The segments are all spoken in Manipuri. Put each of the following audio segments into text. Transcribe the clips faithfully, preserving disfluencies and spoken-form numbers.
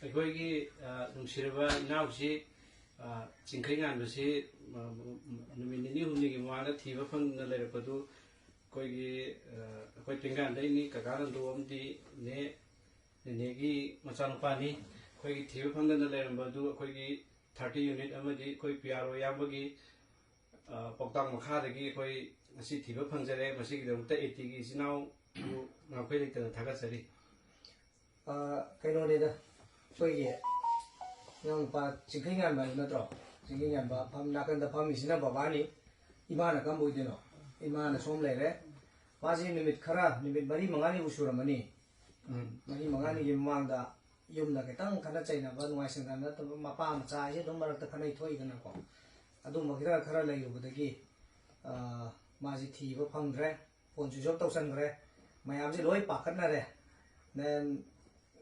ꯑꯩꯈꯣꯏꯒꯤ, ꯑ, ꯅꯨꯡꯁꯤꯔꯕ ꯏꯅꯥꯎꯁꯤ, ꯑ, ꯆꯤꯡꯈꯩ ꯉꯥꯟꯕꯁꯤ, ꯑ, ꯅꯨꯃꯤꯠ ꯅꯤꯅꯤ ꯍꯨꯝꯅꯤꯒꯤ ꯃꯃꯥꯡꯗ ꯊꯤꯕ ꯐꯪꯗꯅ ꯂꯩꯔꯛꯄꯗꯨ ꯑꯩꯈꯣꯏꯒꯤ, ꯑ, ꯑꯩꯈꯣꯏ ꯇꯦꯡꯒꯥꯟꯗꯩꯅꯤ, ꯀꯀꯥ ꯅꯟꯗꯨ ꯑꯃꯗꯤ ꯅꯦ, ꯅꯦꯅꯦꯒꯤ ꯃꯆꯥꯅꯨꯄꯥꯅꯤ꯫ ꯑꯩꯈꯣꯏꯒꯤ ꯊꯤꯕ ꯐꯪꯗꯅ ꯂꯩꯔꯝꯕꯗꯨ ꯑꯩꯈꯣꯏꯒꯤ thirty unit ꯑꯃꯗꯤ ꯑꯩꯈꯣꯏ P R O ꯏꯌꯥꯝꯕꯒꯤ, ꯑ, ꯄꯥꯎꯇꯥꯛ ꯃꯈꯥꯗꯒꯤ ꯑꯩꯈꯣꯏ ꯉꯁꯤ ꯊꯤꯕ ꯐꯪꯖꯔꯦ꯫ ꯃꯁꯤꯒꯤꯗꯃꯛꯇ ATꯒꯤ ꯏꯆꯤꯟ ꯏꯅꯥꯎꯕꯨ ꯉꯥꯛꯄꯩ ꯂꯩꯇꯅ ꯊꯥꯒꯠꯆꯔꯤ꯫ ꯑ, ꯀꯩꯅꯣꯅꯤꯗ, ꯑꯩꯈꯣꯏꯒꯤ ꯏꯅꯥꯎꯅꯨꯄꯥ ꯆꯤꯡꯈꯩ ꯉꯥꯟꯕ ꯍꯥꯏꯕ ꯅꯠꯇ꯭ꯔꯣ? ꯆꯤꯡꯈꯩ ꯉꯥꯟꯕ ꯐꯝ-, ꯅꯥꯀꯟꯗ ꯐꯝꯃꯤꯁꯤꯅ ꯕꯕꯥꯅꯤ꯫ ꯏꯃꯥꯅ ꯀꯔꯝꯕ ꯑꯣꯏꯗꯣꯏꯅꯣ? ꯏꯃꯥꯅ ꯁꯣꯝ ꯂꯩꯔꯦ꯫ ꯃꯥꯁꯤ ꯅꯨꯃꯤꯠ ꯈꯔ, ꯅꯨꯃꯤꯠ ꯃꯔꯤ ꯃꯉꯥꯅꯤꯕꯨ ꯁꯨꯔꯝꯃꯅꯤ꯫ ꯎꯝ꯫ ꯃꯔꯤ ꯃꯉꯥꯅꯤꯒꯤ ꯃꯃꯥꯡꯗ ꯌꯨꯝꯗ ꯈꯤꯇꯪ ꯈꯠꯅ ꯆꯩꯅꯕ, ꯅꯨꯡꯉꯥꯏ ꯁꯪꯗꯅ ꯅꯠꯇꯕ, ꯃꯄꯥ ꯃꯆꯥ ꯍꯥꯏꯁꯦ ꯑꯗꯨꯝ ꯃꯔꯛꯇ ꯈꯠꯅꯩ ꯊꯣꯛꯏꯗꯅꯀꯣ꯫ ꯑꯗꯨꯝꯕ ꯈꯔ, ꯈꯔ ꯂꯩꯔꯨꯕꯗꯒꯤ, ꯑ, ꯃꯥꯁꯤ ꯊꯤꯕ ꯐꯪꯗ꯭ꯔꯦ꯫ Phone switch off ꯇꯧꯁꯟꯈ꯭ꯔꯦ꯫ ꯃꯌꯥꯝꯁꯦ ꯂꯣꯏ ꯄꯥꯈꯠꯅꯔꯦ꯫ Then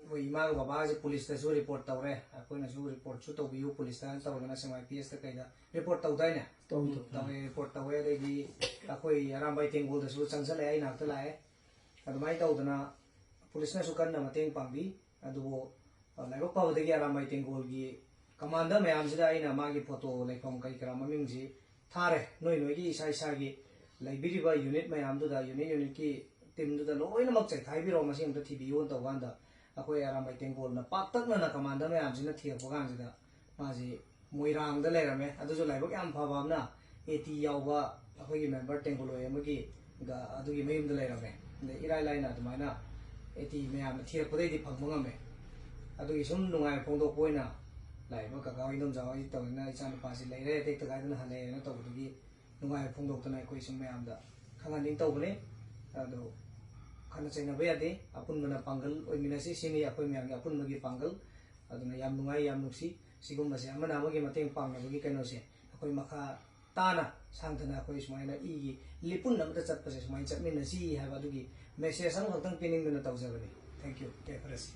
ꯑꯩꯈꯣꯏ ꯏꯃꯥꯒ ꯕꯕꯥꯒꯁꯦ ꯄꯨꯂꯤꯁꯇꯁꯨ ꯔꯤꯄꯣꯔꯠ ꯇꯧꯔꯦ, ꯑꯩꯈꯣꯏꯅꯁꯨ ꯔꯤꯄꯣꯔꯠꯁꯨ ꯇꯧꯕꯤꯌꯨ ꯄꯨꯂꯤꯁꯇ ꯍꯥꯏꯅ ꯇꯧꯔꯒꯅ ꯁꯦꯛꯃꯥꯏ P S ꯇ ꯀꯩꯗ ꯔꯤꯄꯣꯔꯠ ꯇꯧꯗꯥꯏꯅꯦ? ꯇꯧꯏ, ꯇꯧꯏ꯫ ꯇꯧꯋꯦ, ꯔꯤꯄꯣꯔꯠ ꯇꯧꯋꯦ꯫ ꯑꯗꯩꯗꯤ ꯑꯩꯈꯣꯏ ꯑꯔꯥꯝꯕꯥꯏ ꯇꯦꯡꯒꯣꯜꯗꯁꯨ ꯆꯪꯁꯜꯂꯛꯑꯦ, ꯑꯩ ꯅꯥꯛꯇ ꯂꯥꯛꯑꯦ꯫ ꯑꯗꯨꯃꯥꯏꯅ ꯇꯧꯗꯅ ꯄꯨꯂꯤꯁꯅꯁꯨ ꯀꯟꯅ ꯃꯇꯦꯡ ꯄꯥꯡꯕꯤ꯫ ꯑꯗꯨꯕꯨ, ꯑ, ꯂꯥꯏꯕꯛ ꯐꯕꯗꯒꯤ ꯑꯔꯥꯝꯕꯥꯏ ꯇꯦꯡꯒꯣꯜꯒꯤ ꯀꯃꯥꯟꯗꯔ ꯃꯌꯥꯝꯁꯤꯗ ꯑꯩꯅ ꯃꯥꯒꯤ ꯐꯣꯇꯣ ꯂꯩꯐꯝ ꯀꯔꯤ ꯀꯔꯥ ꯃꯃꯤꯡꯁꯤ ꯊꯥꯔꯦ꯫ ꯅꯣꯏ ꯅꯣꯏꯒꯤ ꯏꯁꯥ ꯏꯁꯥꯒꯤ ꯂꯩꯕꯤꯔꯤꯕ ꯌꯨꯅꯤꯠ ꯃꯌꯥꯝꯗꯨꯗ, ꯌꯨꯅꯤꯠ ꯌꯨꯅꯤꯠꯀꯤ ꯇꯤꯝꯗꯨꯗ ꯂꯣꯏꯅꯃꯛ ꯆꯥꯏꯈꯥꯏꯕꯤꯔꯣ, ꯃꯁꯤ ꯑꯝꯇ ꯊꯤꯕꯤꯌꯨꯅ ꯇꯧꯀꯥꯟꯗ, ꯑꯩꯈꯣꯏ ꯑꯔꯥꯝꯕꯥꯏ ꯇꯦꯡꯒꯣꯜꯅ ꯄꯥꯛꯇꯛꯅꯅ ꯀꯃꯥꯟꯗꯔ ꯃꯌꯥꯝꯁꯤꯅ ꯊꯤꯔꯛꯄ ꯀꯥꯟꯁꯤꯗ ꯃꯥꯁꯤ ꯃꯣꯏꯔꯥꯡꯗ ꯂꯩꯔꯝꯃꯦ꯫ ꯑꯗꯨꯁꯨ ꯂꯥꯏꯕꯛ ꯌꯥꯝ ꯐꯕ ꯑꯃꯅ, AT ꯌꯥꯎꯕ ꯑꯩꯈꯣꯏꯒꯤ ꯃꯦꯝꯕꯔ ꯇꯦꯡꯒꯣꯂꯣꯏ ꯑꯃꯒꯤ ꯒ-, ꯑꯗꯨꯒꯤ ꯃꯌꯨꯝꯗ ꯂꯩꯔꯝꯃꯦ꯫ ꯑꯗꯩ ꯏꯔꯥꯏ ꯂꯥꯏꯅ ꯑꯗꯨꯃꯥꯏꯅ AT ꯃꯌꯥꯝꯅ ꯊꯤꯔꯛꯄꯗꯩꯗꯤ ꯐꯪꯕ ꯉꯝꯃꯦ꯫ ꯑꯗꯨꯒꯤ ꯁꯨꯝ ꯅꯨꯡꯉꯥꯏꯕ ꯐꯣꯡꯗꯣꯛꯄ ꯑꯣꯏꯅ ꯂꯥꯛꯏꯕ ꯀꯀꯥ ꯍꯣꯏ, ꯏꯟꯗꯣꯝꯆꯥ ꯍꯣꯏ ꯇꯧꯗꯅ, "ꯏꯆꯥꯅꯨꯄꯥꯁꯤ ꯂꯩꯔꯦ, ꯇꯦꯛꯇ ꯀꯥꯏꯗꯅ ꯍꯜꯂꯛꯑꯦꯅ" ꯇꯧꯕꯗꯨꯒꯤ ꯅꯨꯡꯉꯥꯏꯕ ꯐꯣꯡꯗꯣꯛꯇꯅ ꯑꯩꯈꯣꯏ ꯁꯨꯝ ꯃꯌꯥꯝꯗ ꯈꯪꯍꯟꯅꯤꯡ ꯇꯧꯕꯅꯤ꯫ ꯑꯗꯣ ꯈꯠꯅ ꯆꯩꯅꯕ ꯌꯥꯗꯦ, ꯑꯄꯨꯟꯕꯅ ꯄꯥꯡꯒꯜ ꯑꯣꯏꯃꯤꯟꯅꯁꯤ, ꯁꯤꯅꯤ ꯑꯩꯈꯣꯏ ꯃꯌꯥꯝꯒꯤ ꯑꯄꯨꯟꯕꯒꯤ ꯄꯥꯡꯒꯜ꯫ ꯑꯗꯨꯅ ꯌꯥꯝ ꯅꯨꯡꯉꯥꯏ, ꯌꯥꯝ ꯅꯨꯡꯁꯤ꯫ ꯁꯤꯒꯨꯝꯕꯁꯦ ꯑꯃꯅ ꯑꯃꯒꯤ ꯃꯇꯦꯡ ꯄꯥꯡꯅꯕꯒꯤ ꯀꯩꯅꯣꯁꯦ ꯑꯩꯈꯣꯏ ꯃꯈꯥ ꯇꯥꯅ ꯁꯥꯡꯊꯅ ꯑꯩꯈꯣꯏ ꯁꯨꯃꯥꯏꯅ ꯏꯒꯤ ꯂꯤꯄꯨꯟ ꯑꯃꯗ ꯆꯠꯄꯁꯦ ꯁꯨꯃꯥꯏꯅ ꯆꯠꯃꯤꯟꯅꯁꯤ ꯍꯥꯏꯕ ꯑꯗꯨꯒꯤ message ꯑꯃꯈꯛꯇꯪ ꯄꯤꯅꯤꯡꯗꯅ ꯇꯧꯖꯕꯅꯤ꯫ Thank you꯫ ꯌꯥꯏꯐꯔꯁꯤ꯫